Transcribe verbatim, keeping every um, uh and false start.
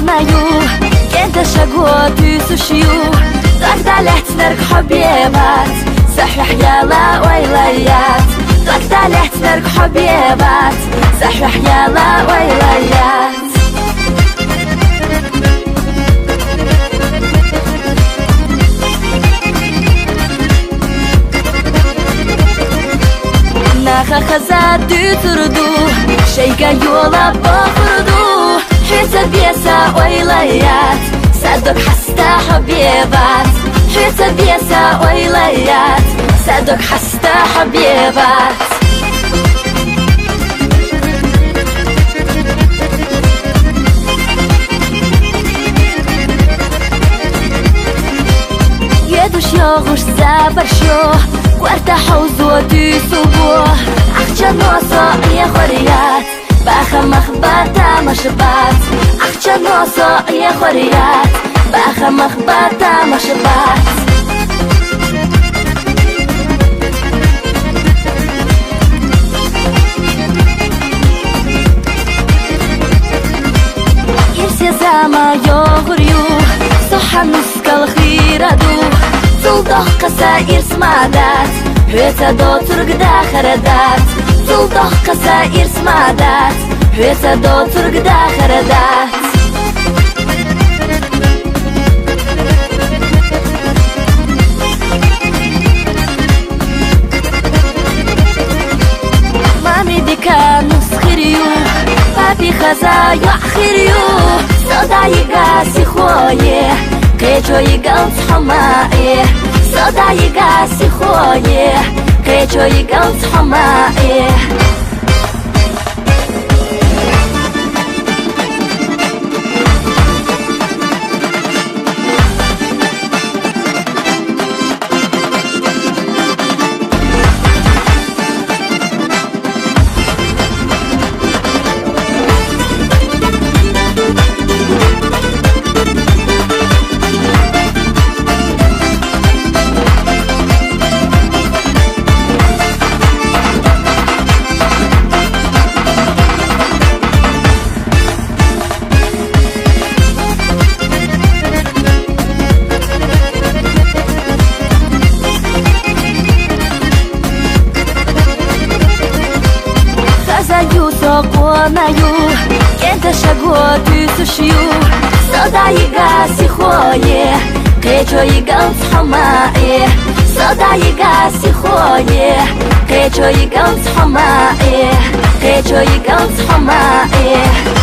Наю, кӀентӀа шагу туьйсуш ю, дог далецнарг хьо бевац, са хьоьхь яла ойла яц. Дог далецнарг хьо бевац, са хьоьхь яла ойла яц. Наха хезад дуьйцур ду, шайга йола бохур ду, хьоьца беса ойла яц, са дог хьаста хьо бевац. Хьоьца беса ойла яц, са дог хьаста хьо бевац. Йоьдуш йогӀуш забарш ю, корта хьовзо туьйсув бу. Ахчано со Ӏехор яц, баха мах бац, тамаш бац. Ахчано со Ӏехор яц, баха мах бац, тамаш бац. Ирсе заман йогӀур ю, со хьан нускал хийра ду. Цул доккха са ирс ма дац, хьоьца доцург дахар дац. Цул доккха са ирс ма дац, хьоьца доцург дахар дац. Мами дика нус хир ю, папи хаза йоӀ хир ю. Со дайига сихо е, кхечойигалц хьо ма Ӏе. Со дайига сихо е, кхечойигалц хьо ма Ӏе. Хаза ю со къона ю, кӀентӀа шагу туьйсуш ю. Со дайига сихо е, кхечойигалц хьо ма Ӏе. Со дайига сихо е, кхечойигалц хьо ма Ӏе. Кхечойигалц хьо ма Ӏе.